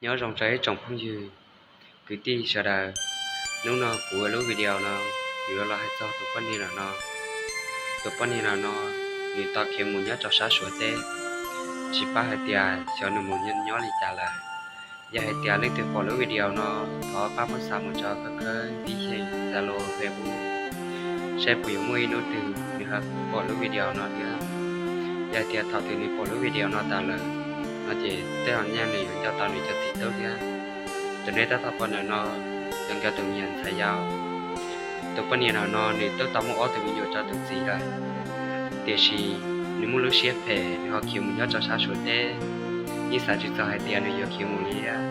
Nyob zoo rau ib tsoom phooj ywg kwv tij sawv daws. Hnub no kuv ua lub video no yuav los hais txog tus poj niam no no. Tus poj niam no no, nws tau khiav mus nyob rau sab Suav teb, tsis paub hais tias xyov nws mus nyob li cas lawm. Yog hais tias leej twg pom lub video no, thov pab muab xa mus rau khawb khawb vib xyeem Zalo Facebook, saib puas yuav muaj ib hnub twg nws ho pom lub video no thiab. Yog hais tias thaum twg nws pom lub video no tas lawm no ces tej zaum nyaj nws yuav nco tau nws cov txiv tub thiab. Raws nej tab tom pom ntawm no, yog nkawd tus me nyuam ntxhais yau. Tus poj niam no no nws twb tau muaj ob tug me nyuam rau tus txiv lawm, tiam sis nws muaj lub siab phem, nws ho khiav mus nyob rau sab Suav teb, yeej xav tsis txog hais tias nws yuav khiav mus li thiab.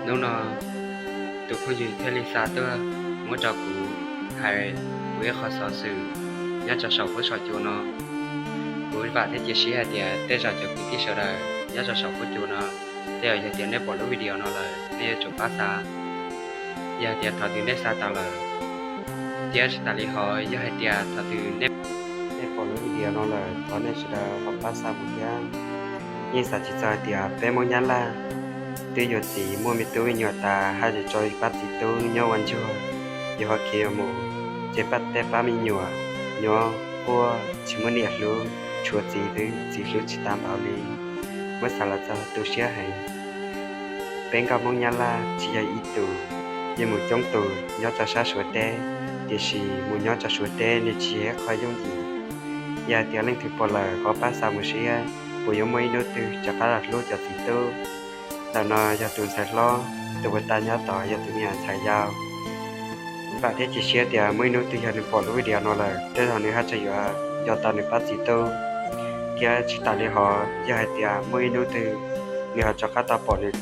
Hnub no tus phooj ywg thiaj li xa tuaj muab rau kuv hais kuv ib qho xov xwm nyob rau saum huab saum cua no. Kuv vam thiab cia siab hais tias tej zaum cov kwv tij sawv daws nyob rau saum huab cua no, tej zaum yog tias nej pom lub video no lawm nej yuav tsum pab xa. Yog hais tias thaum twg nej xa tas lawm, thiab tsis tas li hov yog hais tias thaum twg nej pom lub video no lawm thov nej sawv daws ho pab xa mus thiab. Yeej xav tsis txog hais tias peb Hmoob Nyab Laj twb yuav txiv muaj me tub me nyuam tas haj tseem tso pab txiv tub nyob ua ntsuag, yuav ho khiav mus ces pab tej pab me nyuam nyob quaj tsis muaj niam hlub, tshuav txiv xwb txiv hlub tsis tau npaum li. Muab xav los txog tu siab heev. Peb nkauj Hmoob Nyab Laj tsis yog ib tus, yeej mus coob tus nyob rau sab Suav teb, tiam sis mus nyob rau Suav teb nws tsis yog ib qho yooj yim. Yog hais tias leej twg pom lawm ho pab xa mus saib puas yuav muaj ib hnub twg rov qab los hlub cov txiv tub. Ntawm no yog tus ntxhais hlob, tus uas tau nyob tod yog tus me nyuam ntxhais yau. Vam thiab cia siab tias muaj ib hnub twg yog nws pom lub video no lawm tej zaum nws haj tseem yuav nco tau nws pab txiv tub. Thiab tsis tas li hov yog hais tias muaj ib hnub twg nws ho rov qab tau pom nws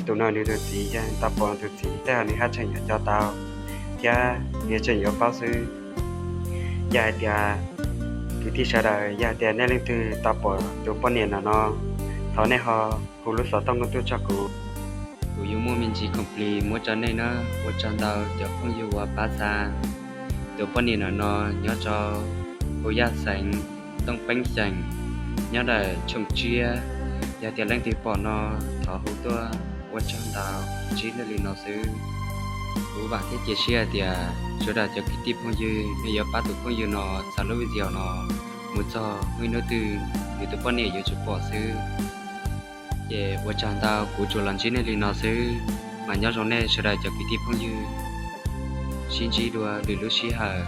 tus no nws tus txiv, yog tau pom nws tus txiv tej zaum nws haj tseem yuav nco tau thiab nws tseem yuav paub xwb. Yog hais tias kwv tij sawv daws, yog hais tias nej leej twg tau pom tus poj niam no no, thov nej ho hu lub xov tooj no tuaj rau kuv, kuv yuav muaj me ntsis khoom plig muab rau nej na. Ua tsaug ntau cov phooj ywg uas pab xa. Tus poj niam no no nyob rau Hu Yaj xeev, Tooj Peeb xeem, nyob ntawm Tshooj Tsiab. Yog tias leej twg pom no thov hu tuaj. Ua tsaug ntau, ntsib nej li no xwb. Kuv vam thiab cia siab hais tias sawv daws cov kwv tij phooj ywg nej yuav pab tus phooj ywg no xa lub video no mus txog muaj ib hnub twg nws tus poj niam yuav tsum pom xwb. Ces ua tsaug ntau, kuv tsuas los ntsib nej li no xwb, mas nyob zoo nej sawv daws cov kwv tij phooj ywg. Sib ntsib dua lwm lub sij hawm.